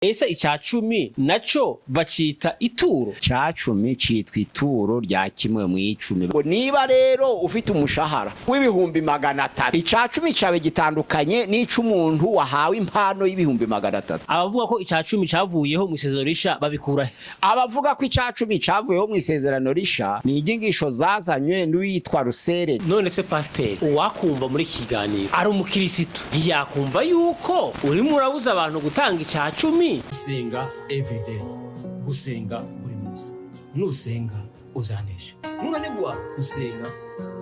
Ese icya cumi naco bacita ituro? Cacumi citwa ituro rya kimwe mu icumi. Ngo niba rero ufite umushahara w'300,000, icacumi cawe gitandukanye n'ic'umuntu wahawe impano y'300,000. Abavuga ko icya cumi cavuyeho mu isezerano risha babikura he? Abavuga ko icacumi cavuyeho mu isezerano risha ni inyigisho zazanywe n'uwitwa Rusere. None se pasiteri, uwakumva muri iki kiganiro ari umukirisitu, ntiyakumva yuko urimo urabuza abantu gutanga icya cumi? Gusenga everyday, gusenga buri munsi. Nusenga uzanesha, nunanigwa gusenga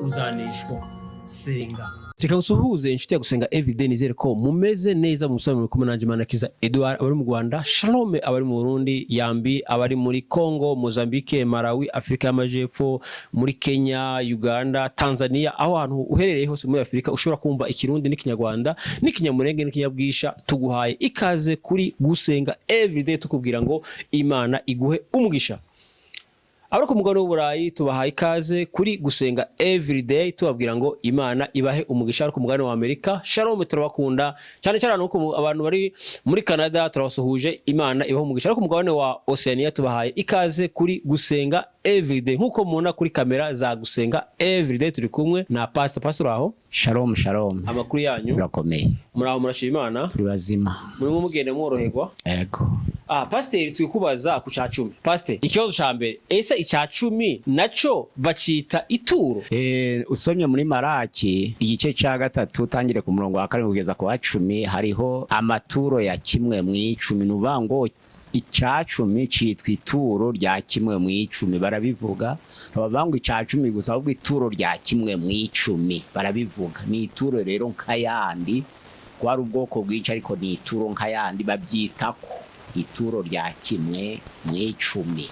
uzaneshwa. Senga. Reka ngusuhuze, inshuti ya Gusenga Everyday. Nizere ko mumeze neza mu musore kumwe nanjye Manakiza Edouard. Abari mu Rwanda, shalom. Abari mu Burundi, yambi. Abari muri Congo, Mozambique, Malawi, Afurika y'Amajepfo, muri Kenya, Uganda, Tanzania, aho hantu uherereye hose muri Afurika ushobora kumva Ikirundi n'Ikinyarwanda n'Ikinyamurenge n'Ikinyabwisha, tuguhaye ikaze kuri Gusenga Everyday, tukubwira ngo Imana iguhe umugisha. Abari ku mugabane w'Uburayi, tubahaye ikaze kuri Gusenga Everyday, tubabwira ngo Imana ibahe umugisha. Ari ku mugabane wa Amerika, shalom, turabakunda cyane cyane. Abantu bari muri Canada, turabasuhuje, Imana ibahe umugisha. Ari ku mugabane wa Oceania, tubahaye ikaze kuri Gusenga Everyday. Nk'uko mubona kuri kamera za Gusenga Everyday, turi kumwe na Pastor. Pastor, aho? Shalom, shalom. Amakuru yanyu? Turakomeye. Muraho, murashima Imana? Turi bazima. Murimo mugenda mworoherwa? Ego. Ah, pasiteri, turi kubaza ku ca cumi. Pasiteri, ikibazo ca mbere: ese ica cumi naco bacita ituro? Usomye muri Maraki igice ca 3, utangire ku murongo wa 7 kugeza ku wa 10, hariho amaturo ya kimwe mu icumi. Ni ukuvuga ngo icacumi citwa ituro rya kimwe mu icumi. Barabivuga, ntibavuga ngo icacumi gusa, ahubwo ituro rya kimwe mu icumi barabivuga. Ni ituro rero nk'ayandi, kwari ubwoko bwinshi, ariko ni ituro nk'ayandi, babyitako ituro rya kimwe mu icumi.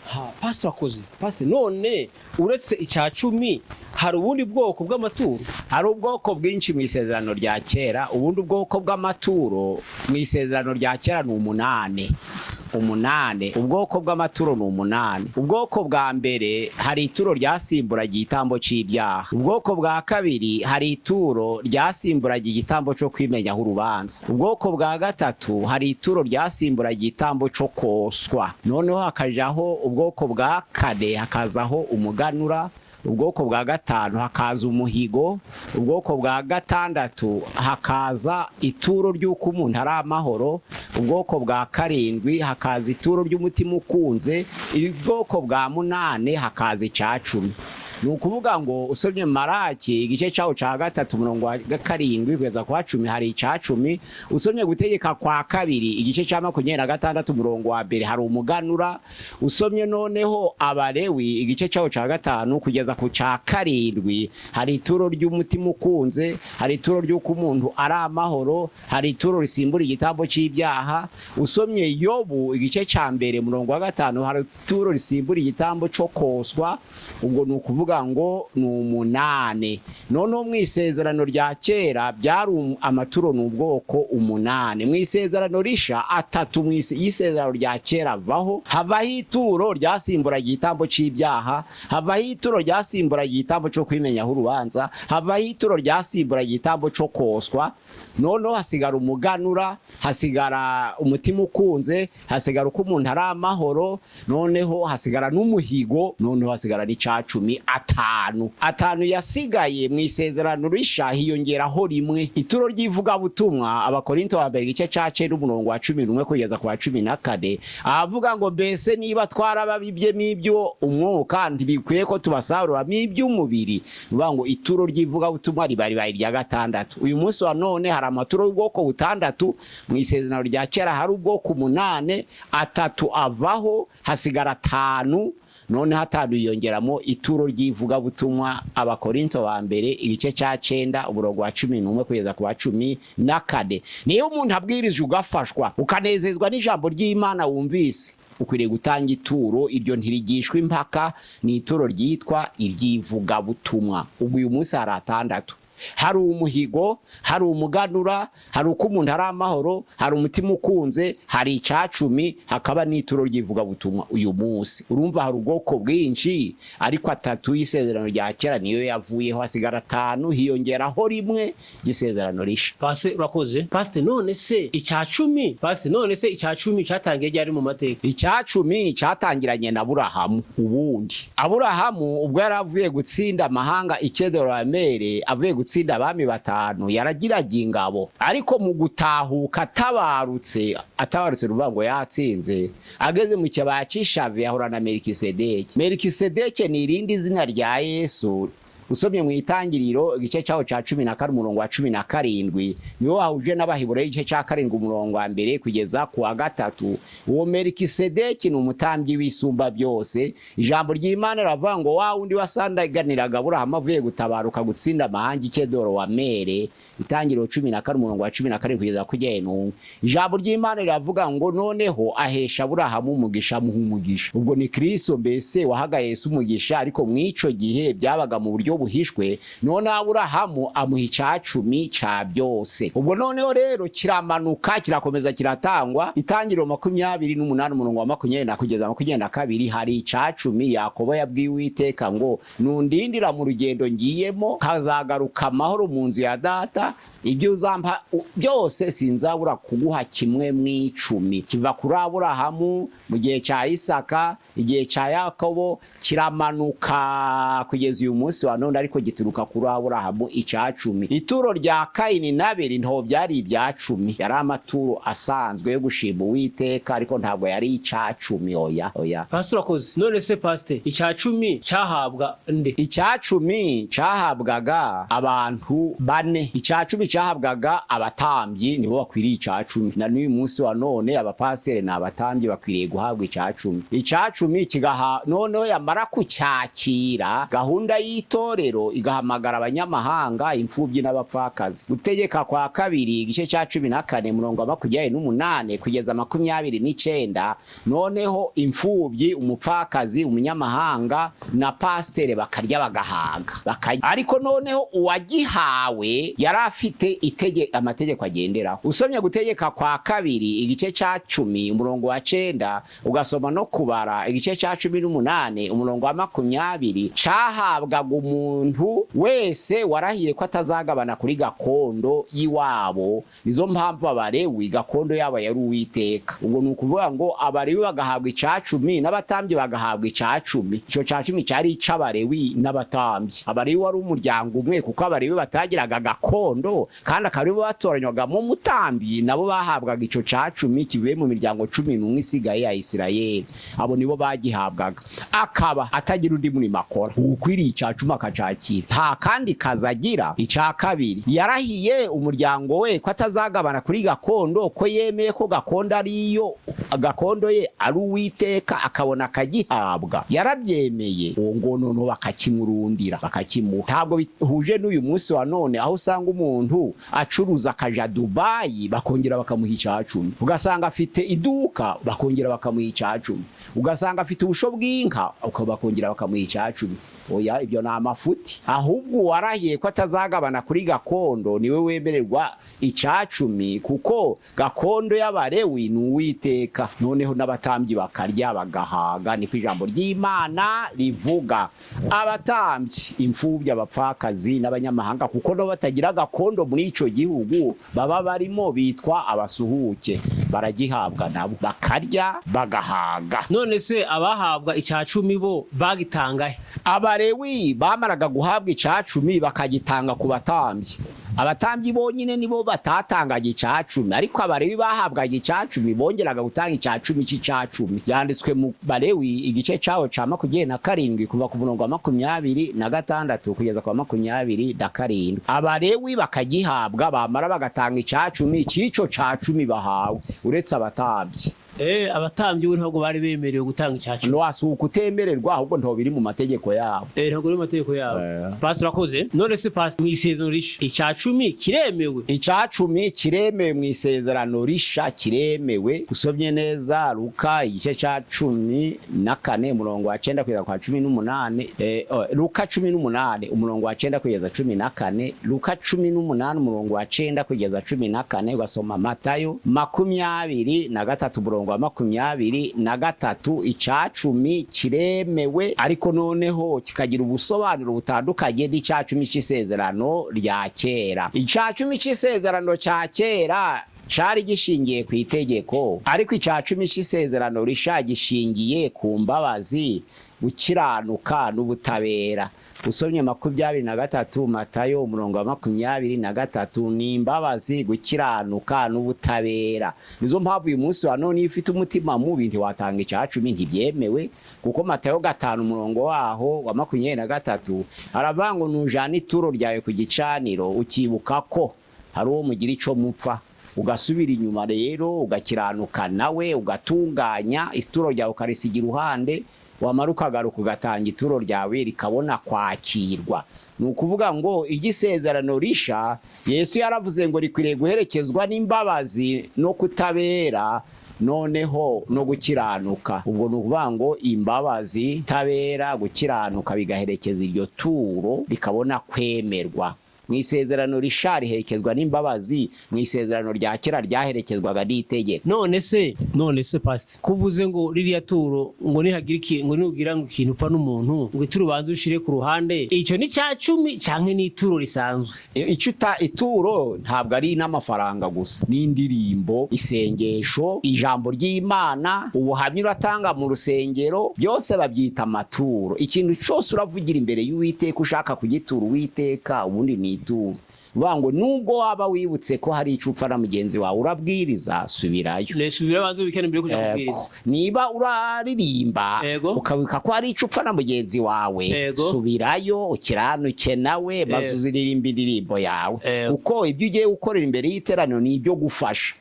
Ha, pastor, akoze. Pastor, none uretse icya cumi hari ubundi bwoko bw'amaturo? Hari ubwoko bwinshi mu isezerano rya kera. Ubundi ubwoko bw'amaturo mu isezerano rya kera ni umunane. Umunane, ubwoko bw'amaturo ni umunane. Ubwoko bwa mbere, hari ituro ryasimburaga igitambo c'ibyaha. Ubwoko bwa kabiri, hari ituro ryasimburaga igitambo co kwimenyaho urubanza. Ubwoko bwa gatatu, hari ituro ryasimburaga igitambo co koswa. Noneho hakajaho ubwoko bwa kane, hakazaho umuganura. Ubwoko bwa gatanu, hakaza umuhigo. Ubwoko bwa gatandatu, hakaza ituro ry'uko umuntu ari amahoro. Ubwoko bwa karindwi, hakaza ituro ry'umutima ukunze. Ubwoko bwa munane, hakaza icacumi. Ni ukuvuga ngo usomye Maraki igice cyawo cya 3, umurongo wa 7 kugeza ku wa 10, hari icacumi. Usomye Gutegeka kwa Kabiri igice cya 26, umurongo wa 1, hari umuganura. Usomye noneho Abalewi igice cyawo cya 5 kugeza ku cya 7, hari ituro ry'umutima ukunze, hari ituro ry'uko umuntu ari amahoro, hari ituro risimbura igitambo cy'ibyaha. Usomye Yobu igice cya 1, umurongo wa 5, hari ituro risimbura igitambo cyo koswa. Ubwo ni ukuvuga ngo ni umunane. Noneho mu isezerano rya kera byari amaturo ni ubwoko umunane. Mu isezerano risha, atatu mu y'isezerano rya kera avaho. Havaho ituro ryasimburaga igitambo c'ibyaha, havaho ituro ryasimburaga igitambo cyo kwimenyaho urubanza, havaho ituro ryasimburaga igitambo cyo koswa. Noneho hasigara umuganura, hasigara umutima ukunze, hasigara uko umuntu ari amahoro, noneho hasigara n'umuhigo, noneho hasigara n'icacumi. Atanu, atanu yasigaye mu isezerano risha, hiyongeraho rimwe, ituro ry'ivugabutumwa. Abakorinto wa mbere igice ca 9, umurongo wa 11 kugeza ku wa 14, ahavuga ngo: "Mbese niba twarababibyemo ibyo umwuka, ntibikwiye ko tubasaruramo iby'umubiri?" Bivuga ngo ituro ry'ivugabutumwa riba ribaye irya gatandatu. Uyu munsi wa none hari amaturo y'ubwoko butandatu. Mu isezerano rya kera hari ubwoko umunane, atatu avaho, hasigara atanu. Noneho atanu yiyongeramo ituro ry'ivugabutumwa. Abakorinto ba mbere igice cya 9, umurongo wa 11 kugeza ku wa 14. Niyo umuntu abwirije ugafashwa, ukanezezwa n'ijambo ry'Imana wumvise, ukwiriye gutanga ituro. Iryo ntirigishwa impaka, ni ituro ryitwa iry'ivugabutumwa. Ubwo uyu munsi hari atandatu. Hari umuhigo, hari umuganura, hari uko umuntu ari amahoro, hari umutima ukunze, hari icacumi, hakaba n'ituro ry'ivugabutumwa. Uyu munsi urumva hari ubwoko bwinshi, ariko atatu y'isezerano rya kera niyo yavuyeho, hasigara atanu, hiyongeraho rimwe ry'isezerano risha. Pase, urakoze pasite. None se icya cumi, pasite, none se icya cumi cyatangiye ryari mu mateka? Icacumi cyatangiranye na Aburahamu. Ubundi Aburahamu ubwo yari avuye gutsinda amahanga Ikedoromere, avuye gutsinda abami batanu, yaragiraga ingabo, ariko mu gutahuka atabarutse, ruvuga ngo yatsinze, ageze mu kibaya cy'Ishave ahura na Melikisedeki. Melikisedeki ni irindi zina rya Yesu. Usomye mu Itangiriro igice cyaho cya 14 umurongo wa 17, niwo wahuje n'Abaheburayo igice cya 7 umurongo wa 1 kugeza ku wa 3. Uwo Melikisedeki ni umutambyi w'Isumba byose. Ijambo ry'Imana riravuga ngo wa wundi wasandaganiraga Aburahamu avuye gutabaruka gutsinda amahanga Ikedoro wa Mere, Itangiriro 14 umurongo wa 17 kugeza ku 11. Ijambo ry'Imana riravuga ngo noneho ahesha Aburahamu umugisha, amuha umugisha. Ubwo ni Kristo mbese wahaga Yesu umugisha, ariko mw'ico gihe byabaga mu buryo buhishwe. None Aburahamu amuha icacumi ca byose. Ubwo noneho rero kiramanuka, kirakomeza kiratangwa. Itangiriro 28 umurongo wa 20 na kugeza 22, hari icacumi Yakobo yabwiye Uwiteka ngo nundindira mu rugendo ngiyemo, kazagaruka amahoro mu nzu ya data, ibyo uzampa byose sinzabura kuguha kimwe mu icumi. Kiva kuri Aburahamu, mu gihe cya Isaka, igihe cya Yakobo, kiramanuka kugeza uyu munsi wa none, ariko gituruka kuri Aburahamu icacumi. Ituro rya Kayini n'Abeli ntaho byari ibyacumi, yari amaturo asanzwe yo gushima Uwiteka, ariko ntabwo yari icacumi, oya oya. Pastor, urakoze. None se pasite, icya cumi cyahabwa nde? Icacumi cyahabwaga abantu bane. Icacumi cyahabwaga abatambyi, nibo bakwiriye icacumi. Na n'uyu munsi wa none abapasiteri ni abatambyi, bakwiriye guhabwa icacumi. Icacumi kigaha, noneho yamara kucyakira, gahunda y'itorero igahamagara abanyamahanga, imfubyi n'abapfakazi. Gutegeka kwa Kabiri igice cya 14 murongo wa 28 kugeza 29, noneho imfubyi, umupfakazi, umunyamahanga na pasiteri bakarya bagahaga, bakarya. Ariko noneho uwagihawe yari afite amategeko agenderaho. Usomye Gutegeka kwa Kabiri igice cya 10 umurongo wa 9, ugasoma no Kubara igice cya 18 umurongo wa 20, cahabwaga umuntu wese warahiye ko atazagabana kuri gakondo y'iwabo. Nizo mpamvu Abarewi gakondo yabo yari Uwiteka. Ubwo ni ukuvuga ngo Abarewi bagahabwa icacumi n'abatambyi bagahabwa icacumi. Ico cacumi cyari ic'Abarewi n'abatambyi. Abarewi wari umuryango umwe, kuko Abarewi batagiraga gakondo kandi akaba aribo batoranywagamo umutambyi, nabo bahabwaga ico cacumi kivuye mu miryango 11 isigaye ya Isirayeli. Abo nibo bagihabwaga, akaba atagira undi murimo akora, ukwiriye icacumi akacakira, nta kandi kazi agira. Icya kabiri, yarahiye umuryango we ko atazagabana kuri gakondo, ko yemeye ko gakondo ariyo gakondo ye ari Uwiteka, akabona akagihabwa, yarabyemeye. Uwo ngo noneho bakakimurundira, bakakimuha. Ntabwo bihuje n'uyu munsi wa none, aho usanga umuntu acuruza akaja Dubayi, bakongera bakamuha icacumi, ugasanga afite iduka, bakongera bakamuha icacumi, ugasanga afite ubusho bw'inka, bakongera bakamuha icacumi. Oya, ibyo ni amafuti. Ahubwo uwarahiye ko atazagabana kuri gakondo niwe wemererwa icacumi, kuko gakondo y'Abarewi ni Uwiteka. Noneho n'abatambyi bakarya bagahaga, niko ijambo ry'Imana rivuga. Abatambyi, imfubyi, abapfakazi n'abanyamahanga, kuko nabo batagira gakondo muri ico gihugu baba barimo, bitwa abasuhuke, baragihabwa nabo bakarya bagahaga. None se abahabwa icya cumi bo bagitangahe? Abarewi bamaraga guhabwa icacumi bakagitanga ku batambyi. Abatambyi bonyine nibo batatangaga icacumi, ariko Abarewi bahabwaga icacumi bongeraga gutanga icacumi c'icacumi. Byanditswe mu Balewi igice caho ca 27 kuva ku murongo wa 26 kugeza ku wa 27. Abarewi bakagihabwa, bamara bagatanga icacumi c'ico cacumi bahawe, uretse abatambyi. Abatambyi bo ntabwo bari bemerewe gutanga icya cumi. No asuka utemererwa, ahubwo nto biri mu mategeko yabo. Ntabwo biri mu mategeko yabo. Pastor, urakoze. None se pastor, mu isezerano risha icya cumi Icya cumi kiremewe? Icacumi kiremewe mu isezerano risha, kiremewe. Usomye neza Luka igice ca 14 umurongo wa 9 kugeza kwa 18, oh, Luka 18 umurongo wa 9 kugeza 14, Luka 18 umurongo wa 9 kugeza 14, ugasoma Matayo 23 umurongo wa 23. Icacumi kiremewe, ariko noneho kikagira ubusobanuro butandukanye n'icacumi c'isezerano rya kera. Icacumi c'isezerano ca kera cari gishingiye ku itegeko, ariko icacumi c'isezerano risha gishingiye ku mbabazi, gukiranuka n'ubutabera. Usomye 23 Matayo umurongo wa 23, ni imbabazi, gukiranuka n'ubutabera. Nizo mpamvu uyu munsi wa none iyo ufite umutima mubi ntiwatanga icacumi, ntibyemewe, kuko Matayo 5 umurongo waho wa 23 aravuga ngo nujana ituro ryawe ku gicaniro ukibuka ko hari uwo mugira ico mupfa, ugasubira inyuma rero ugakiranuka nawe, ugatunganya ituro ryawe, ukarisiga iruhande, wamara ukagaruka ugatanga ituro ryawe rikabona kwakirwa. Ni ukuvuga ngo iry'isezerano risha Yesu yaravuze ngo rikwiriye guherekezwa n'imbabazi no kutabera noneho no gukiranuka. Ubwo ni ukuvuga ngo imbabazi, tabera, gukiranuka bigaherekeza iryo turo rikabona kwemerwa. Mu isezerano risha riherekezwa n'imbabazi, mu isezerano rya kera ryaherekezwaga n'itegeko. None se pastor, kuvuze ngo ririya turo ngo nihagira iki, ngo nugira ngo ikintu upfa n'umuntu, ngo ituro ubanze ushire ku ruhande, ico ni cya cumi canke ni ituro risanzwe? Icyo ituro ntabwo ari n'amafaranga gusa, n'indirimbo, isengesho, ijambo ry'Imana, ubuhamya uratanga mu rusengero, byose babyita amaturo. Ikintu cyose uravugira imbere y'Uwiteka ushaka kugitura Uwiteka, ubundi ni ituro. Bivuga ngo nubwo waba wibutse ko hari icyo upfa na mugenzi wawe, urabwiriza, subirayo. Nesubira banze wikene mbere yo kuja kubwiriza. Niba uraririmba ukabuka ko hari icyo upfa na mugenzi wawe, subirayo ukiranuke nawe, maze uziririmba indirimbo yawe, kuko ibyo ugiye gukorera imbere y'iteraniro ni ibyo gufasha.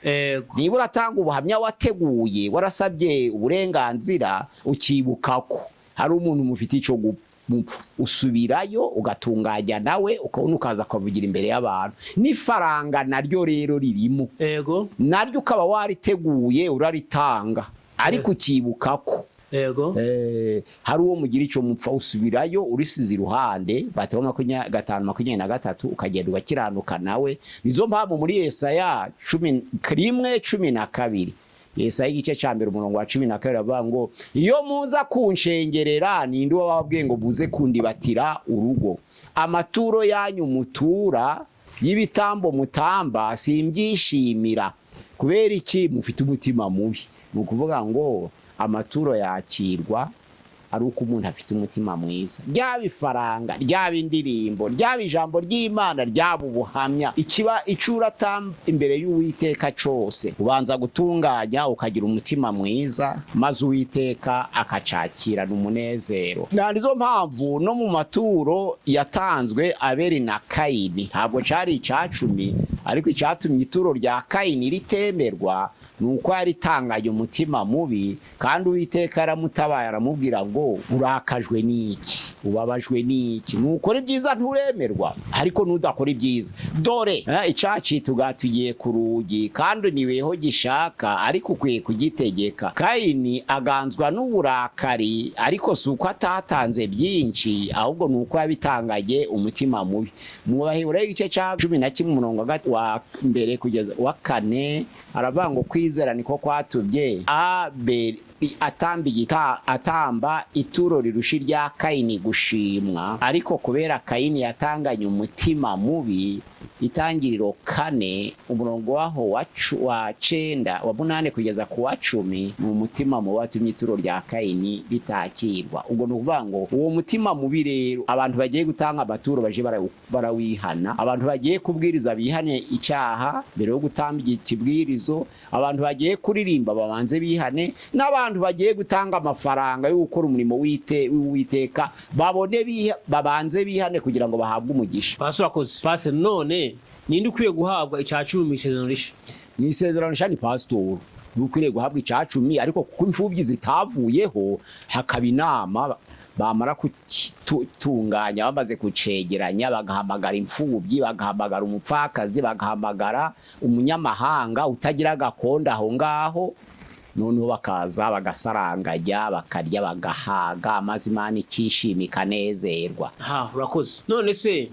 Niba uratanga ubuhamya wateguye, warasabye uburenganzira, ukibuka ko hari umuntu mufite icyo mupfa, usubirayo ugatunganya nawe, ukabona ukaza ukavugira imbere y'abantu. N'ifaranga naryo rero ririmo, naryo ukaba wariteguye uraritanga, ariko ukibuka ko hari uwo mugira icyo mupfa, usubirayo urisize iruhande. Matayo 5:23, ukagenda ugakiranuka nawe. Nizo mpamvu muri Yesaya 11:12, Yesaya igice ca mbere umurongo wa 12, avuga ngo iyo muza kunshengerera, ninde wababwiye ngo muze kundibatira urugo? Amaturo yanyu mutura y'ibitambo mutamba simbyishimira. Kubera iki? Mufite umutima mubi. Ni ukuvuga ngo amaturo yakirwa ari uko umuntu afite umutima mwiza, ryaba ifaranga, ryaba indirimbo, ryaba ijambo ry'Imana, ryaba ubuhamya, ikiba icyo uratamba imbere y'Uwiteka cose, ubanza gutunganya ukagira umutima mwiza, maze Uwiteka akacakirana umunezero. Na nizo mpamvu no mu maturo yatanzwe Abeli na Kayini, ntabwo cari icacumi, ariko icatumye ituro rya Kayini ritemerwa ni uko yaritanganye umutima mubi, kandi Uwiteka yaramutabaye aramubwira ngo urakajwe n'iki? Ubabajwe n'iki? Nukora ibyiza nturemerwa, ariko nudakora ibyiza, dore icaci tugatugiye ku rugi, kandi niweho gishaka, ariko ukwiye kugitegeka. Kayini aganzwa n'uburakari, ariko si uko atatanze byinshi, ahubwo ni uko yabitanganye umutima mubi. Mu Baheburayo igice ca 11 umurongo wa mbere kugeza wa kane, aravuga ngo kwizera niko kwatubye Abeli atamba atamba ituro rirusha irya Kayini gushimwa, ariko kubera Kayini yatanganye umutima mubi. Itangiriro 4 umurongo waho wa 9, wa 8 kugeza ku wa 10, ni umutima mubi watumye ituro rya Kayini ritakirwa. Ubwo ni ukuvuga ngo uwo mutima mubi rero, abantu bagiye gutanga amaturo baje barawihana, abantu bagiye kubwiriza bihane icyaha mbere yo gutamba ikibwirizo, abantu bagiye kuririmba babanze bihane, n'abantu bagiye gutanga amafaranga yo gukora umurimo w'Uwiteka babone babanze bihane kugira ngo bahabwe umugisha. Pasi, urakoze pasi. None ninde ukwiye guhabwa icya cumi mu isezerano risha? Mu isezerano risha ni pasitori. Niwe ukwiriye guhabwa icacumi, ariko kuko imfubyi zitavuyeho, hakaba inama, bamara kutunganya, bamaze kucegeranya, bagahamagara imfubyi, bagahamagara umupfakazi, bagahamagara umunyamahanga utagira gakondo aho ngaho, noneho bakaza bagasaranganya, bakarya, bagahaga, maze Imana ikishima, ikanezerwa. Ha, urakoze. None se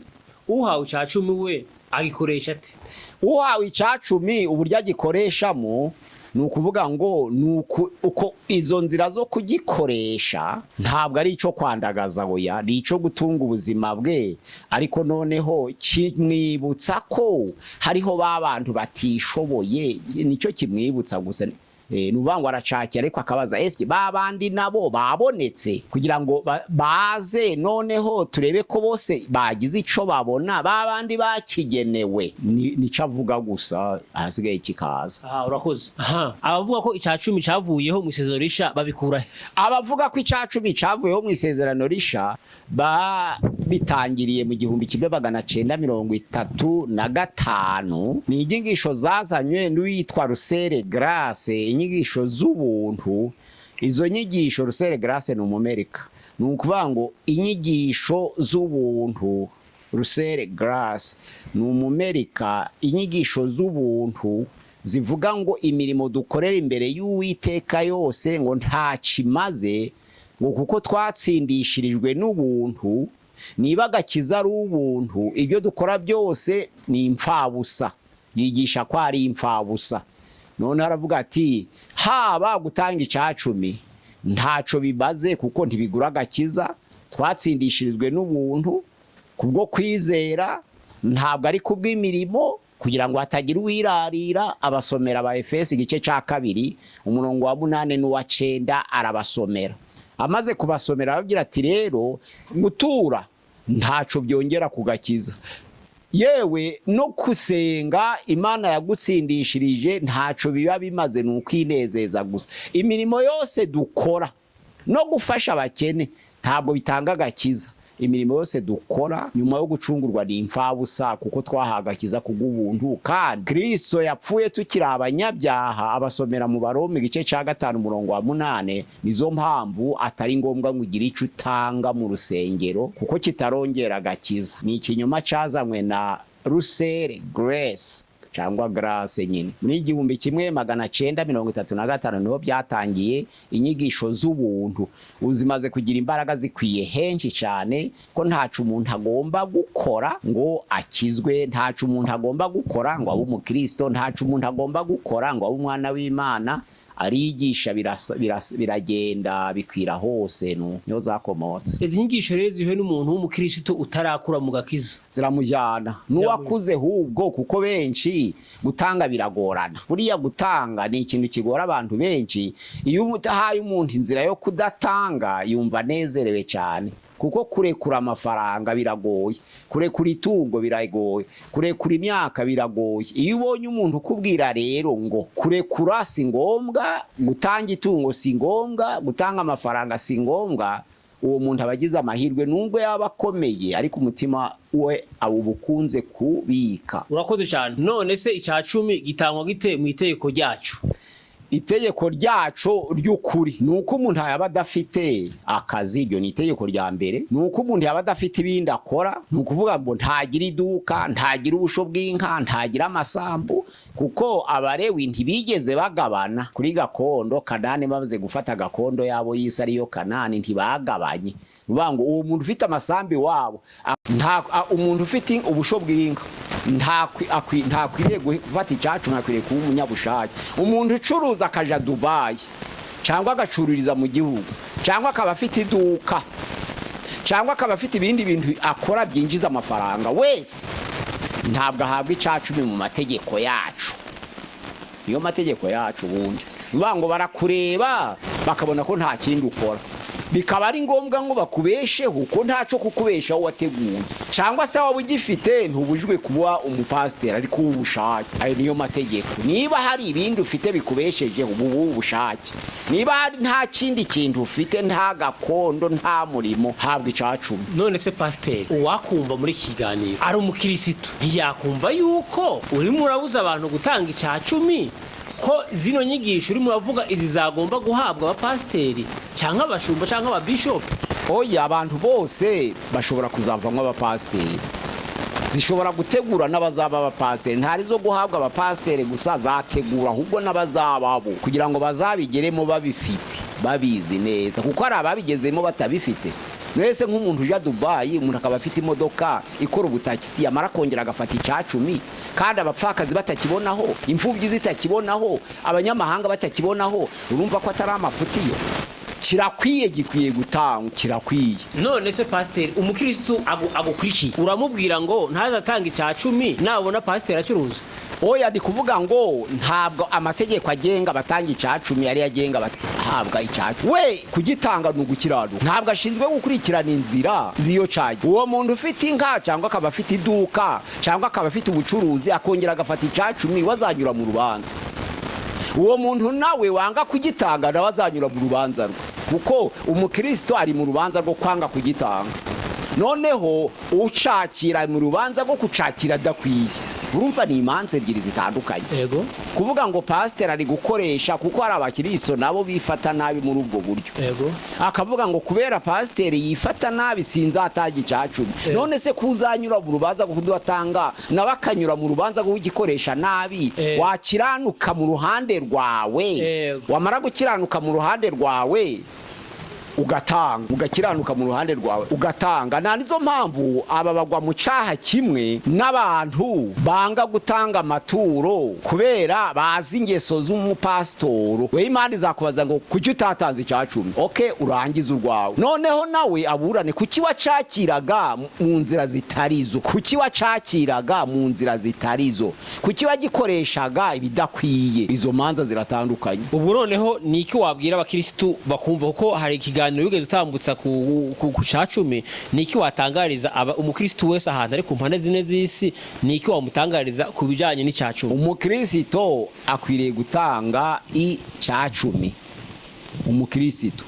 uhawe icacumi we agikoresha ate? Uhawe icacumi, uburyo agikoreshamo ni ukuvuga ngo ni uko izo nzira zo kugikoresha ntabwo ari icyo kwandagaza, oya, ni icyo gutunga ubuzima bwe, ariko noneho kimwibutsa ko hariho ba bantu batishoboye. Nicyo kimwibutsa gusa. Ni ukuvuga ngo aracakira, ariko akabaza: ese ba bandi nabo babonetse, kugira ngo baze noneho turebe ko bose bagize ico babona, ba bandi bakigenewe? Nico avuga gusa, ahasigaye kikaza. Aha, urakoze. Aha, abavuga ko icacumi cavuyeho mu isezerano risha babikura he? Abavuga ko icacumi cavuyeho mu isezerano risha bitangiriye mu 1935. Ni inyigisho zazanywe n'uwitwa Russell Glass, inyigisho z'ubuntu. Izo nyigisho, Russell Glass ni Umumerika, ni ukuvuga ngo inyigisho z'ubuntu, Russell Glass ni Umumerika, inyigisho z'ubuntu zivuga ngo imirimo dukorera imbere y'Uwiteka yose ngo nta kimaze, ngo kuko twatsindishirijwe n'ubuntu. Niba agakiza ari ubuntu, ibyo dukora byose ni imfabusa. Yigisha ko ari imfabusa. Noneho aravuga ati haba gutanga icacumi ntaco bimaze, kuko ntibigura agakiza. Twatsindishirijwe n'ubuntu kubwo kwizera, ntabwo ari kubw'imirimo, kugira ngo hatagira uwirarira. Abasomera aba Efesi igice cya 2, umurongo wa 8 n'uwa 9, arabasomera. Amaze kubasomera arababwira ati rero gutura ntaco byongera kugakiza, yewe no kusenga Imana yagutsindishirije ntaco biba bimaze, ni ukwinezeza gusa. Imirimo yose dukora no gufasha abakene ntabwo bitanga agakiza. Imirimo yose dukora nyuma yo gucungurwa ni imfabusa, kuko twahawe agakiza kubw'ubuntu kandi Kristo yapfuye tukiri abanyabyaha. Abasomera mu Baroma igice cya 5, umurongo wa 8. Nizo mpamvu atari ngombwa ngo ugire icyo utanga mu rusengero, kuko kitarongera agakiza. Ni ikinyoma cyazanywe na Russell Grace cyangwa Grace nyine muri 1935, niho byatangiye. Inyigisho z'ubuntu uzimaze kugira imbaraga, zikwiye henshi cyane, ko ntacu umuntu agomba gukora ngo akizwe, ntacu umuntu agomba gukora ngo abe umukristo, ntacu umuntu agomba gukora ngo abe umwana w'Imana. Arigisha, biragenda bikwira hose, niho zakomotse. Izi nyigisho rero zihuye n'umuntu w'umukristo utarakura mu gakiza? Ziramujyana n'uwakuze hubwo, kuko benshi gutanga biragorana. Buriya gutanga ni ikintu kigora abantu benshi. Iyo uhaye umuntu inzira yo kudatanga, yumva anezerewe cyane, kuko kurekura amafaranga biragoye, kurekura itungo biragoye, kurekura imyaka biragoye. Iyo ubonye umuntu ukubwira rero ngo kurekura si ngombwa, gutanga itungo si ngombwa, gutanga amafaranga si ngombwa, uwo muntu aba agize amahirwe, nubwo yaba akomeye, ariko umutima we uba ukunze kubika. Urakoze cyane. None se icya cumi gitangwa gite mu itegeko ryacu? Itegeko ryacu ry'ukuri ni uko umuntu yaba adafite akazi, iryo ni itegeko rya mbere. Ni uko umuntu yaba adafite ibindi akora, ni ukuvuga ngo ntagira iduka, ntagira ubusho bw'inka, ntagira amasambu, kuko Abarewi ntibigeze bagabana kuri gakondo Kanani. Bamaze gufata gakondo yabo y'isi ariyo Kanani, ntibagabanye. Ni ukuvuga ngo uwo muntu ufite amasambu iwabo, umuntu ufite ubusho bw'inka ntakwiriye gufata icyacu, akwiriye kuba umunyabushake. Umuntu ucuruza akaja Dubayi, cyangwa agacururiza mu gihugu, cyangwa akaba afite iduka, cyangwa akaba afite ibindi bintu akora byinjiza amafaranga wese, ntabwo ahabwa icacumi mu mategeko yacu. Niyo mategeko yacu ubundi. Ni ukuvuga ngo barakureba bakabona ko nta kindi ukora, bikaba ari ngombwa ngo bakubesheho, ko ntaco kukubeshaho wateguye, cyangwa se waba ugifite, ntubujijwe kuba umupasiteri, ariko ubushake. Ayo niyo mategeko. Niba hari ibindi ufite bikubeshejeho, ubu ubushake. Niba hari nta kindi kintu ufite, nta gakondo, nta murimo, habwa icacumi. None se pasiteri, uwakumva muri iki kiganiro ari umukirisitu, ntiyakumva yuko urimo urabuza abantu gutanga icya cumi Ko zino nyigisho urimo uravuga izi zagomba guhabwa abapasiteri cyangwa abashumba cyangwa ababishopu? Oya, abantu bose bashobora kuzavamo abapasiteri, zishobora gutegura n'abazaba abapasiteri. Ntari zo guhabwa abapasiteri gusa, zategura ahubwo n'abazababo kugira ngo bazabigeremo babifite, babizi neza, kuko hari ababigezemo batabifite. Mwese nk'umuntu ujya Dubayi, umuntu akaba afite imodoka ikora ubutakisi, yamara kongera agafata icacumi, kandi abapfakazi batakibonaho, imfubyi zitakibonaho, abanyamahanga batakibonaho, urumva ko atari amafutiyo. Kirakwiye, gikwiye gutangwa, kirakwiye. None se pasiteri, umukirisitu agukurikiye uramubwira ngo ntazatanga icya cumi nabona pasiteri acuruza? Oya, ndi kuvuga ngo ntabwo amategeko agenga abatanga icacumi yari agenga abahabwa icacumi. We kugitanga ni ugukiranuka, ntabwo ashinzwe gukurikirana inzira z'iyo cagi. Uwo muntu ufite inka cyangwa akaba afite iduka cyangwa akaba afite ubucuruzi akongera agafata icacumi, we azanyura mu rubanza. Uwo muntu nawe wanga kugitanga nawe azanyura mu rubanza rwe, kuko umukristo ari mu rubanza rwo kwanga kugitanga, noneho ucakira mu rubanza rwo kucakira adakwiye. Urumva ni imanza ebyiri zitandukanye. Kuvuga ngo pasiteri ari gukoresha, kuko hari abakristo nabo bifata nabi muri ubwo buryo, akavuga ngo kubera pasiteri yifata nabi sinzatanga icacumi. None se kuzanyura mu rubanza rwo kudatanga, nawe akanyura mu rubanza rwo kugikoresha nabi, wakiranuka mu ruhande rwawe, wamara gukiranuka mu ruhande rwawe ugatanga, ugakiranuka mu ruhande rwawe ugatanga. Nta nizo mpamvu aba bagwa mu cyaha kimwe n'abantu banga gutanga amaturo kubera bazi ingeso z'umupasitoro. We Imana izakubaza ngo kuki utatanze icya cumi? Okay, urangize urwawe, noneho nawe aburane kuki wacakiraga mu nzira zitarizo, kuki wacakiraga mu nzira zitarizo, kuki wagikoreshaga ibidakwiye. Izo manza ziratandukanye. Ubu noneho ni iki wabwira abakirisitu bakumva, kuko hari ikiganiro wigeze utambutsa ku ca cumi? Ni iki watangariza umukirisitu wese ahantu ari ku mpande zine z'isi? Ni iki wamutangariza ku bijyanye n'icya cumi? Umukristo akwiriye gutanga icya cumi. Umukristo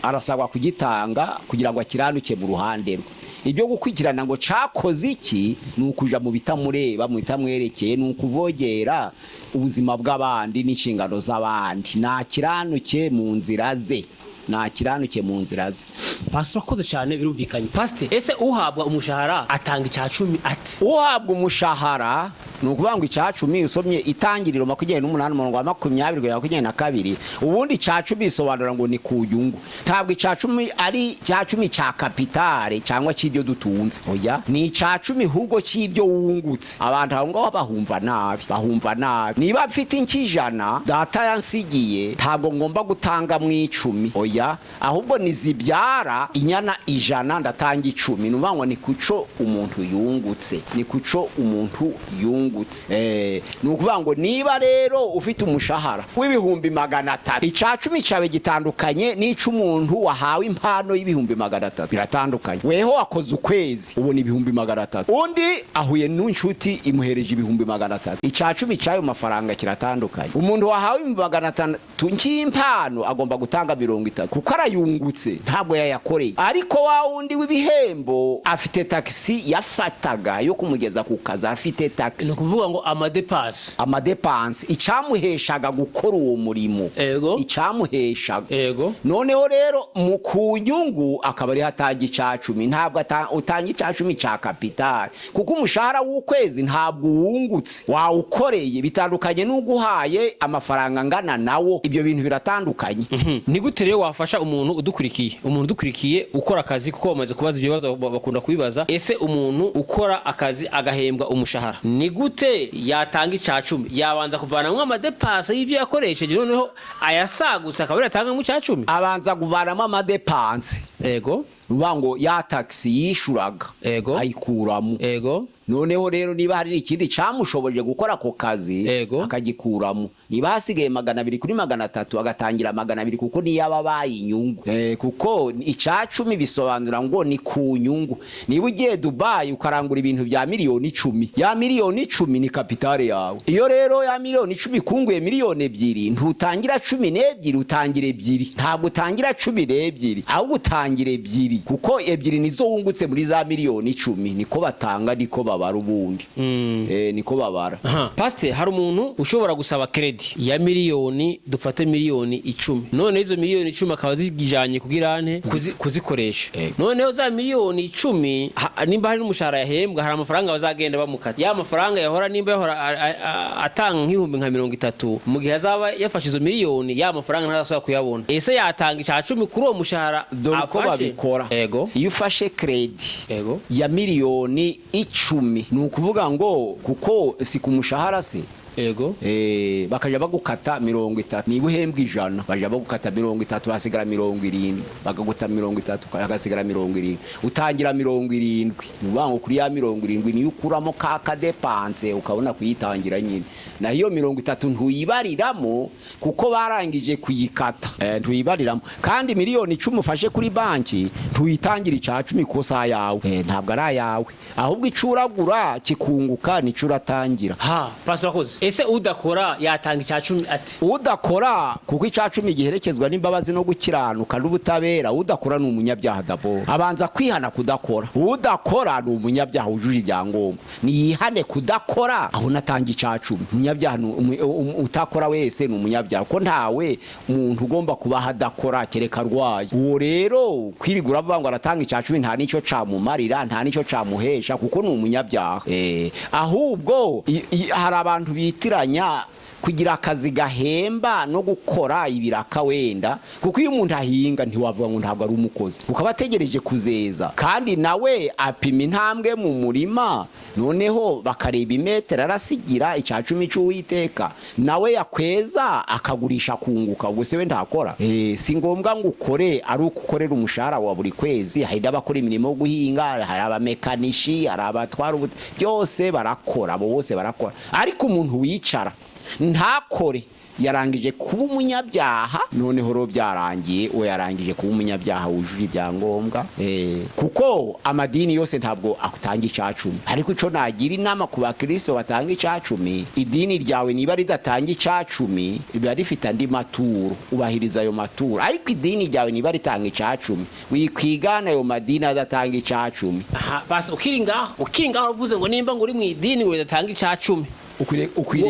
arasabwa kugitanga kugira ngo akiranuke mu ruhande rwe. Ibyo gukurikirana ngo cakoze iki ni ukuja mu bitamureba, mu bitamwerekeye, ni ukuvogera ubuzima bw'abandi n'inshingano z'abandi. Nakiranuke mu nzira ze, nakiranuke mu nzira ze. Pastor, wakoze cyane, birumvikanye. Pastor, ese uhabwa umushahara atanga icya cumi ate? Uhabwa umushahara, ni ukuvuga ngo icya cumi, usomye Itangiriro 28 umurongo wa 20 kugera 22, ubundi icya cumi bisobanura ngo ni ku nyungu. Ntabwo icya cumi ari icya cumi cya capital cyangwa cy'ibyo dutunze, oya, ni icya cumi ahubwo cy'ibyo wungutse. Abantu aho ngaho bahumva nabi, bahumva nabi. Niba mfite ink'ijana data yansigiye, ntabwo ngomba gutanga mu 10, oya, ahubwo nizibyara inyana 100 ndatanga 10. Ni ukuvuga ngo ni kuco umuntu yungutse, ni kuco umuntu yungutse. Ni ukuvuga ngo niba rero ufite umushahara w'300 000, icya cumi cyawe gitandukanye n'ic'umuntu wahawe impano y'300 000, biratandukanye. Weho wakoze ukwezi ubona 300 000, undi ahuye n'inshuti imuhereje 300 000. Icya cumi cy'ayo mafaranga kiratandukanye. Umuntu wahawe 300 000 nk'impano agomba gutanga 30 kuko arayungutse, ntabwo yayakoreye. Ariko wa wundi w'ibihembo afite taxi yafataga yo kumugeza ku kazi, afite Ni taxi, ukuvuga ngo amadépenses. Amadépenses, icyamuheshaga gukora uwo murimo, icyamuheshaga. Noneho rero mu ku nyungu akaba ariho atanga icya cumi. Ntabwo utanga icya cumi cya capital, kuko umushahara w'ukwezi ntabwo uwungutse, wawukoreye. Bitandukanye n'uguhaye amafaranga angana nawo, ibyo bintu biratandukanye. Ni gute rero wafasha umuntu udukurikiye, umuntu udukurikiye ukora akazi, kuko bamaze kubaza ibyo bibazo, bakunda kubibaza? Ese umuntu ukora akazi agahembwa umushahara, ni gute yatanga icya cumi? Yabanza kuvanamo amadépenses y'ibyo yakoresheje, noneho ayasagutse akaba yatangamo icya cumi? Abanza kuvanamo amadépenses, uvuga ngo ya taxi yishuraga ayikuramo. Noneho rero niba hari ikindi cyamushoboje gukora ako kazi, akagikuramo. Niba hasigaye 200 kuri 300, agatangira 200, kuko niyo aba abaye inyungu. Kuko icya cumi bisobanura ngo ni ku nyungu. Niba ugiye Dubayi ukarangura ibintu bya miliyoni 10, ya miliyoni 10 ni capital yawe. Iyo rero ya miliyoni 10 ikunguye miliyoni 2, ntutangira 12, utangira 2. Ntabwo utangira 12, ahubwo utangira 2, kuko 2 nizo wungutse muri za miliyoni 10. Niko batanga, niko babara ubundi. Niko babara. Aha. Pasite, hari umuntu ushobora gusaba crédit. crédit ya miliyoni, dufate miliyoni 10, none izo miliyoni 10 akaba zijanye kugira ante kuzikoresha. Noneho za miliyoni 10, nimba hari n'umushahara yahembwa, hari amafaranga bazagenda bamukata. Ya mafaranga yahora, nimba yahora atanga nk'ibihumbi nka 30, mu gihe azaba yafashe izo miliyoni, ya mafaranga ntazasubira kuyabona. Ese yatanga icya cumi kuri uwo mushahara Dore uko afashe? babikora. Iyo ufashe crédit ya miliyoni 10, ni ukuvuga ngo kuko si ku mushahara se? Ego. Bakajya bagukata 30. Niba uhembwa 100, bajya bagukata 30, basigara 70. Bakaguta 30, hagasigara 70, utangira 70. Ni ukuvuga ngo kuri ya 70 niyo ukuramo ka ka dépense, ukabona kuyitangira nyine. Naho iyo 30 ntuyibariramo kuko barangije kuyikata. Ntuyibariramo. Kandi miliyoni 10 ufashe kuri banki, ntuyitangira icya cumi kuko si ayawe. Ntabwo ari ayawe, ahubwo icyo uragura kikunguka nicyo uratangira. Ha, pastor, akoze. Ese udakora yatanga icya cumi ati? Udakora, kuko icya cumi giherekezwa n'imbabazi no gukiranuka n'ubutabera, udakora ni umunyabyaha. D'abord abanza kwihana kudakora. Udakora ni umunyabyaha wujuje ibyangombwa, niyihane kudakora, abona atanga icya cumi. Umunyabyaha ni utakora wese ni umunyabyaha, kuko ntawe umuntu ugomba kubaho adakora kereka arwaye. Uwo rero kwirigura avuga ngo aratanga icya cumi, nta n'icyo camumarira, nta n'icyo camuhesha, kuko ni umunyabyaha. Ahubwo hari abantu bitiranya kugira akazi gahemba no gukora ibiraka wenda, kuko iyo umuntu ahinga ntiwavuga ngo ntabwo ari umukozi, kuko aba ategereje kuzeza, kandi nawe apima intambwe mu murima, noneho bakareba imetero arasigira icya cumi cy'Uwiteka, nawe yakweza akagurisha kunguka. Ubwo se we ntakora? Si ngombwa ngo ukore ari uko ukorera umushahara wa buri kwezi. Hari n'abakora imirimo yo guhinga, hari abamekanishi, hari abatwara byose barakora, abo bose barakora. Ariko umuntu wicara ntakore yarangije kuba umunyabyaha. Noneho rero byarangiye, uwo yarangije kuba umunyabyaha wujuje ibyangombwa. Kuko amadini yose ntabwo atanga icacumi. Ariko ico nagira inama ku bakristo batanga icacumi, idini ryawe niba ridatanga icacumi, riba rifite andi maturo, ubahiriza ayo maturo. Ariko idini ryawe niba ritanga icacumi, wikwigana ayo madini adatanga icacumi. Aha, basi ukiri ngaho uvuze ngo nimba ngo uri mu idini ngo ridatanga icya cumi, Ukwiriye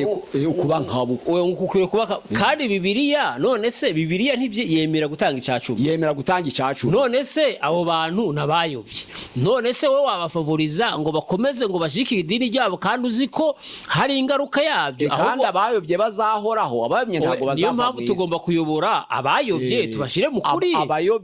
kuba nkabo. Ukwiye kuba kandi Bibiliya, none se Bibiliya ntibye yemera gutanga icya cumi? Yemera gutanga icacumi. None se abo bantu nabayobye? None se wowe wabafavoriza ngo bakomeze ngo bashigikire idini ryabo kandi uzi ko hari ingaruka yabyo? Kandi abayobye bazahoraho, abayobye ntabwo Niyo bazava mpamvu mu isi. tugomba kuyobora abayobye, tubashyire mu kuri.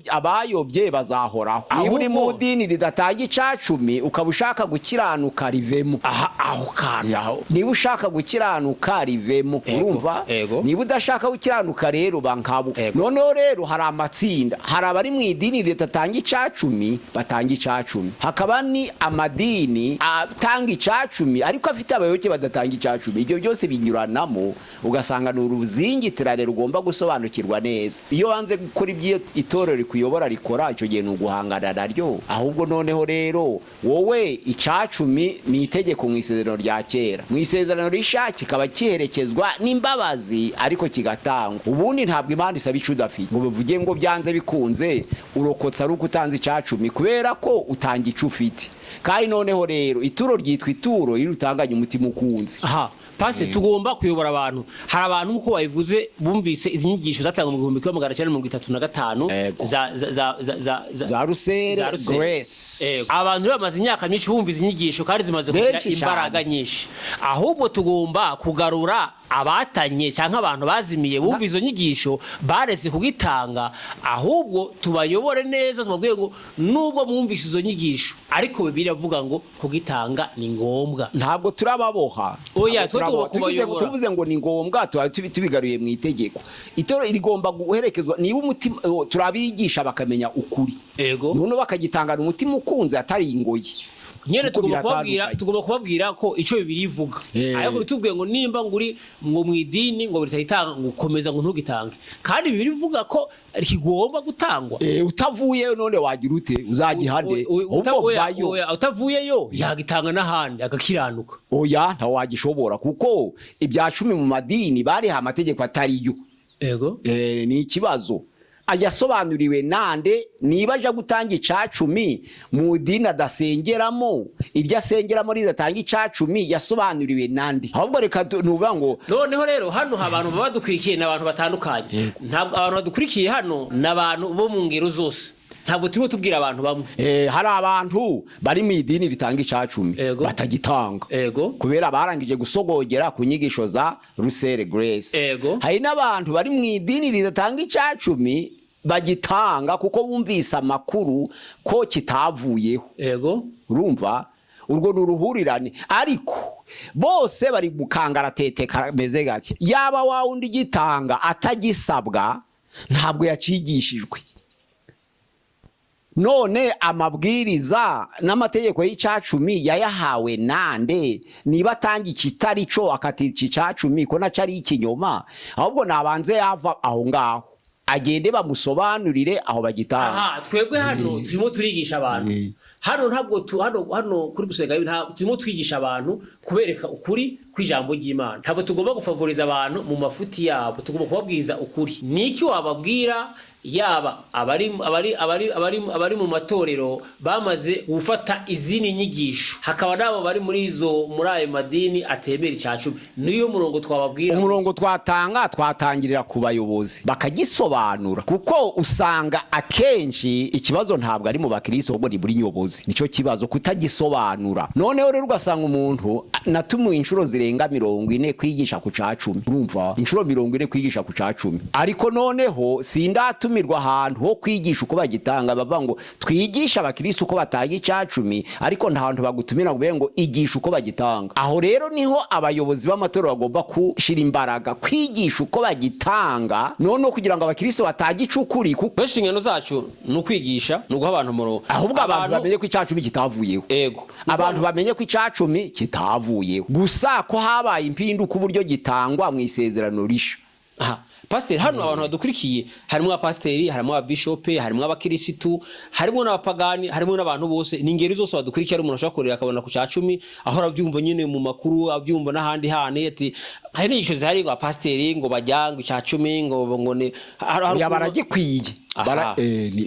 Abayobye bazahoraho. Niba uri mu dini ridatanga icacumi ukaba ushaka gukiranuka, rivemo. Aha, aho kantu. Yaho. Niba ushaka gukiranuka, rivemo. Urumva? Ego. Niba udashaka gukiranuka rero, bankabo. Noneho rero hari amatsinda: hari abari mu idini ridatanga icacumi batanga icacumi, hakaba ni amadini atanga icacumi ariko afite abayoboke badatanga icacumi. Ibyo byose binyuranamo, ugasanga ni uruzingitirane rugomba gusobanukirwa neza. Iyo wanze gukora ibyo itorero rikuyobora rikora, icyo gihe ni uguhangana naryo. Ahubwo noneho rero wowe, icacumi ni itegeko mu isezerano rya kera, mu isezerano risha kikaba kiherekezwa n'imbabazi, ariko kigatangwa. Ubundi ntabwo Imana isaba icyo udafite, ngo bivuge ngo byanze bikunze urokotse ari uko utanze icacumi, kubera ko utanga icyo ufite. Kandi noneho rero ituro ryitwa ituro iyo utanganye umutima ukunze. Aha, pastor, tugomba kuyobora abantu. Hari abantu, nk'uko babivuze, bumvise izi nyigisho zatangwa mu 1935 za za za za za za Za Rusere. Za Rusere. Grace. Abantu rero bamaze imyaka myinshi bumva izi nyigisho kandi zimaze kugira Benshi cyane. imbaraga nyinshi. Ahubwo tugomba kugarura abatanye cyangwa abantu bazimiye bumva izo nyigisho baretse kugitanga. Ahubwo tubayobore neza, tubabwire ngo nubwo mwumvise izo nyigisho, ariko Bibiliya iravuga ngo kugitanga ni ngombwa. Ntabwo turababoha. Oya, Ntabwo twe tugomba turababoha. Kubayobora. Tuvuze ngo ni ngombwa, tuba tubigaruye mu itegeko. Itoro rigomba guherekezwa niba umutima turabigisha bakamenya ukuri, noneho bakagitangana umutima ukunze, atari ingoyi. Nyene Kuko tugomba kubabwira, biratandukanye. tugomba kubabwira ko ico Bibiliya ivuga. Ariko bitubwiye ngo nimba ngo uri ngo mu idini ngo ritayitanga, ngo ukomeza ngo ntugitange, kandi Bibiliya ivuga ko kigomba gutangwa. Utavuyeyo none wagira ute? Uzagihane? Ahubwo Oya, vayo. Oya, utavuyeyo yagitanga n'ahandi agakiranuka. Oya, ntawe wagishobora, kuko ibya cumi mu madini bariha amategeko atariyo. Ni ikibazo. Yasobanuriwe nande? Niba aja gutanga icacumi mu dini adasengeramo, iryo asengeramo ridatanga icacumi, yasobanuriwe nande? Ahubwo reka nuvuga ngo Noneho rero hano abantu baba badukurikiye ni abantu batandukanye. Ntabwo abantu badukurikiye hano ni abantu bo mu ngero zose, ntabwo turimo tubwira abantu bamwe. Hari abantu bari mu idini ritanga icacumi batagitanga kubera barangije gusogogera ku nyigisho za Russell Grace. Hari n'abantu bari mu idini ridatanga icacumi bagitanga kuko bumvise amakuru ko kitavuyeho. Urumva urwo ni uruhurirane, ariko bose bari mu kangaratete kameze gake. Yaba wa wundi gitanga atagisabwa, ntabwo yacigishijwe. None amabwiriza n'amategeko y'icacumi yayahawe nande? Niba atanga ikitari cyo, akatica icacumi ko nacyo ari ikinyoma, ahubwo nabanze yava aho ngaho, agende bamusobanurire aho bagitanga. Aha twebwe hano turimo turigisha abantu hano, ntabwo hano kuri gusenga turimo twigisha abantu kubereka ukuri kw'ijambo ry'Imana. Ntabwo tugomba gufavoriza abantu mu mafuti yabo, tugomba kubabwiza ukuri. Niki wababwira, yaba abari mu matorero bamaze gufata izindi nyigisho, hakaba n'abo bari muri ayo madini atemera icya cumi? Niyo murongo twababwira? Umurongo twatanga, twatangirira ku bayobozi bakagisobanura, kuko usanga akenshi ikibazo ntabwo ari mu bakristo, ahubwo ni muri nyobozi. Nicyo kibazo, kutagisobanura. Noneho rero ugasanga umuntu natumiwe inshuro zirenga 40 kwigisha ku cacumi. Urumva, inshuro 40 kwigisha ku cacumi, ariko noneho sindatumirwa ahantu ho kwigisha uko bagitanga. Bavuga ngo twigisha abakristo uko batanga icacumi, ariko nta hantu bagutumira ngo ube ngo igisha uko bagitanga. Aho rero niho abayobozi b'amatorero bagomba gushyira imbaraga, kwigisha uko bagitanga, noneho kugira ngo abakristo batange icukuri, kuko Benshi inshingano zacu ni ukwigisha, ni uguha abantu umurongo. Ahubwo abantu bamenye ko icacumi kitavuyeho. Abantu bamenye ko icacumi kitavuyeho, gusa ko habaye impinduka uburyo gitangwa mu isezerano risha. Aha pasiteri, hano abantu badukurikiye harimo abapasiteri, harimo ababishope, harimo abakirisitu, harimo n'abapagani, harimo n'abantu bose, ni ingeri zose badukurikiye. Hari umuntu ashobora kureba akabona ku cya cumi, aho arabyumva nyine mu makuru, abyumva n'ahandi hantu, ati hari n'inyigisho zihari ngo abapasiteri ngo bajya ngo icya cumi ngo ni hari Oya, baragikwiye.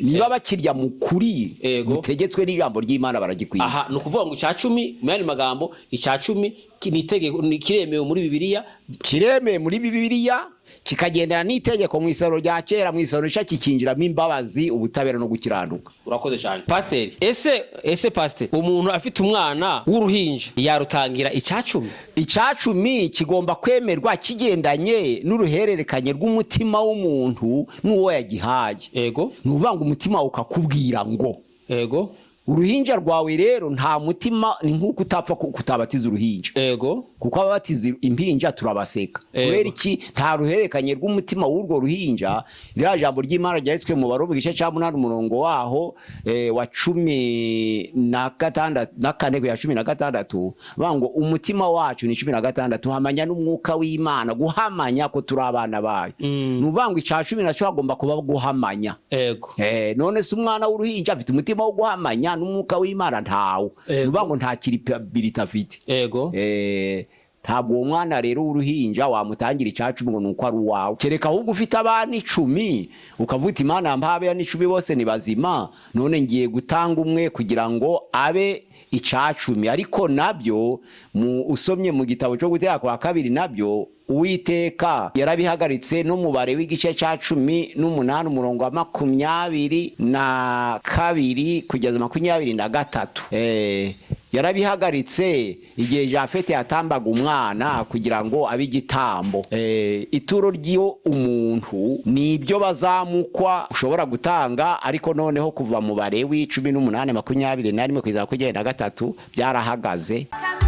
Niba bakirya mu kuri gutegetswe n'ijambo ry'Imana, baragikwiye. Aha ni ukuvuga ngo icya cumi, mu yandi magambo, icya cumi ni itegeko, kiremewe muri Bibiliya. Kiremewe muri Bibiliya, kikagendana n'itegeko mu isaro rya kera, mu isaro rishya kikinjiramo imbabazi, ubutabera no gukiranuka. Urakoze cyane pasiteri. Ese pasiteri, umuntu afite umwana w'uruhinja yarutangira icya cumi? Icacumi kigomba kwemerwa kigendanye n'uruhererekanye rw'umutima w'umuntu n'uwo yagihaye. Ni ukuvuga ngo umutima ukakubwira ngo uruhinja rwawe rero nta mutima, ni nk'uko utapfa kutabatiza uruhinja, kuko ababatiza impinja turabaseka. Kubera iki? Nta ruhererekanye rw'umutima w'urwo ruhinja. Ririya jambo ry'Imana ryanditswe mu Baroma igice cya 8, umurongo waho wa 16 na 4 kugera 16, bavuga ngo umutima wacu ni 16 hamanya n'umwuka w'Imana guhamanya ko turi abana bayo. Ni ukuvuga ngo icya cumi nacyo hagomba kuba guhamanya. None se umwana w'uruhinja afite umutima wo guhamanya n'umwuka w'Imana? Ntawo. Ni ukuvuga ngo nta kiripability afite. Ntabwo uwo mwana rero w'uruhinja wamutangira icacumi ngo nuko ari uwawe, kereka ahubwo ufite abana 10, ukavuga uti Imana yampaye abana 10, bose ni bazima, none ngiye gutanga umwe kugira ngo abe icacumi. Ariko nabyo mu usomye mu gitabo cyo Gutera kwa Kabiri, nabyo Uwiteka yarabihagaritse, n'umubare w'igice cya 18, umurongo wa 22 kugeza 23. Yarabihagaritse igihe Jafete yatambaga umwana kugira ngo abe igitambo. Ituro ry'iyo umuntu ni ibyo bazamukwa ushobora gutanga, ariko noneho kuva mu bare w'icumi n'umunani 21 kugeza 23 byarahagaze. Kagusenga.